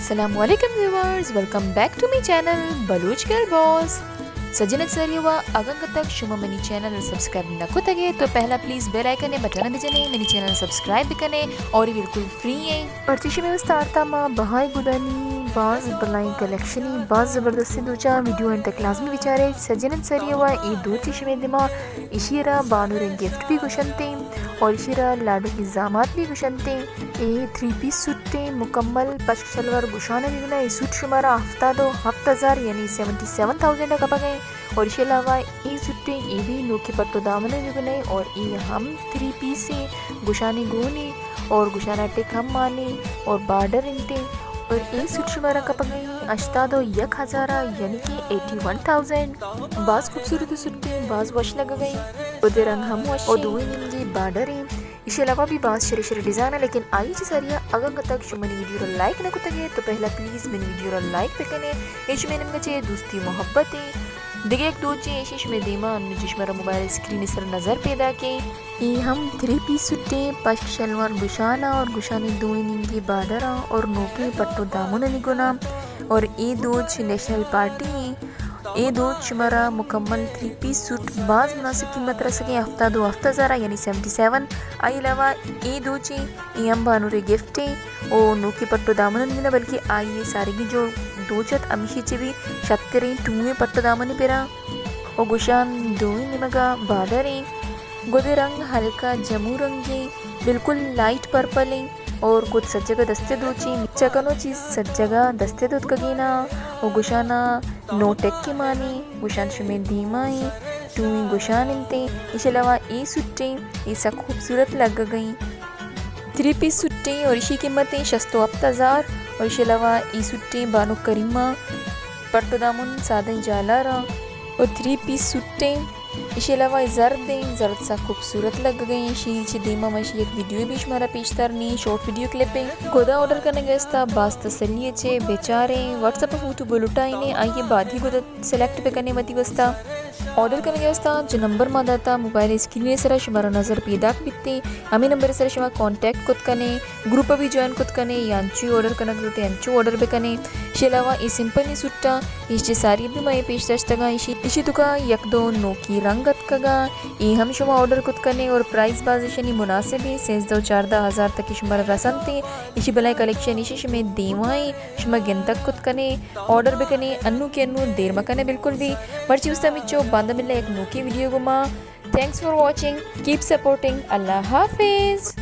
السلام علیکم viewers, welcome back to my channel Baloch girl boss. سجن سریوا اگن تک شما منی چینل سبسکرائب نہ کتگے تو پہلا پلیز بیل آئیکن بٹن بجنے، منی چینل سبسکرائب بکنے اور یہ بالکل فری ہیں۔ پرچی شمے واسطہ آرتا ما بہائی گدانی باز بلائیں کلیکشنی، باز زبردستیں دوچاں، ویڈیو اینڈ تک لازمی بچارے۔ سجن سریوا اے دوچی شمے دما، اشی را بانوریں گفٹ بھی گوشنتے اور اشی را لاڈو کی زامات بھی گوشنتے۔ اے تھری پیس سوٹیں، مکمل پشک شلوار گوشانہ بگنا۔ اے سوٹ شمارا ہفتاد و ہفت ہزار یعنی سیونٹی سیون تھاؤزینڈ کپگئے۔ اور اشی علاوہ اے سوٹیں، اے بھی نوکیں پٹو دامن بگنے اور اے ہم تھری پیس ہیں، گوشانی گونی اور گوشانا ٹک ہم مانی اور بارڈر انتے۔ اور اے سوٹ شمارا کپگئے ہشتاد و یک ہزار یعنی کہ ایٹی ون تھاؤزینڈ۔ باز خوبصورت سوٹیں، باز وش لگگئے۔ اودے رنگ ہم وش اور دوئی ننگی بارڈر ہیں۔ اشی علاوہ بھی باز شرے شرے ڈیزائن ہیں، لیکن آئی چہ ساریا اگن تک شما منی ویڈیو را لائک نہ کتگے تو پہلا پلیز منی ویڈیو را لائک بکنے۔ اے شمے نیمگا چہ دوستی محبت ہیں۔ دگہ یک دوچے اشی شمے دیما، انو چہ شمارا موبائل اسکرین سر نظر پیداکیں۔ اے ہم تھری پیس سوٹیں، پشک شلوار گوشانا اور گوشانی دوئی ننگی بارڈراں اور نوکیں پٹو دامنانی گنا۔ اور اے دوچ نیشنل پارٹی ہیں۔ اے دوچ شمارا مکمل تھری پیس سوٹ باز مناسب قیمت رسگیں، ہفتاد و ہفت ہزار یعنی سیونٹی سیون۔ آئی علاوہ اے دوچیں، اے ہم بانورے گفٹیں او نوکیں پٹو دامنانی گنا، بلکہ آئی سارگی جو دوچ ات ہمیشی چہ بھی شتریں ٹوئیں پٹو دامنی پراں۔ و گوشان دوئیں نیمگا بارڈر ایں۔ گدے رنگ ہلکا جمو رنگیں، بالکل لائٹ پرپل ایں اور کت سجگا دستے دوچیں۔ چکنو چیز سجگا دستے دوتکگینا و گوشانا نو ٹک مانی، گوشان شمے دیما ایں، ٹوئیں گوشان انتیں۔ ایش علاوہ اے سوٹیں، اے سک خوبصورت لگگئیں۔ تھری پیس سوٹیں اور ایشی قیمتیں شست و ہفت ہزار۔ اور ایش علاوہ اے سوٹیں بانک کریمہ پٹو دامن سادہ جالاراں و تھری پیس سوٹیں۔ ایشی علاوہ زردیں، زرد سک خوبصورت لگگئیں۔ ایشی چہ دیما ما ایشی یک ویڈیو بھی شمارا پیش دارنی، شارٹ ویڈیو کلپیں۔ گدا آرڈر کنگ واسطہ باز تسلی چہ بچاریں، واٹس ایپ فوٹو بلوٹائینے، آئیے بعد ہی گدا سلیکٹ بکنے وتی واسطہ۔ آرڈر کنگ واسطہ جو نمبر ما داتا موبائل اسکرین سرا شمارا نظر پیداک بیتیں، ہمیں نمبر سرا شما کانٹیکٹ کت کنے، گروپ بھی جوائن کت کنے یا انچو آرڈر کنگ لوٹے انچو آرڈر بکنے۔ ایشی علاوہ اے سمپل نی سوٹاں، ایش چہ ساری بھی ما اے پیش داشتگاں۔ ایشی، ایشی توکا یک دو نوکی رنگ اتکگاں، اے ہم شما آرڈر کت کنے اور پرائز باز ایشانی مناسب ہیں، سیزدہ و چاردہ ہزار تک شمارا رسنتیں۔ ایشی بلائیں کلیکشن ایشی شمے دیوائیں، شما گندگ کت کنے، آرڈر بکنے، انو کہ انو دیر مکنے بالکل بھی۔ مرچی واسطہ ہمیچو، باندا ملے یک نوکی ویڈیو گما۔ Thanks for watching, keep supporting, اللہ حافظ۔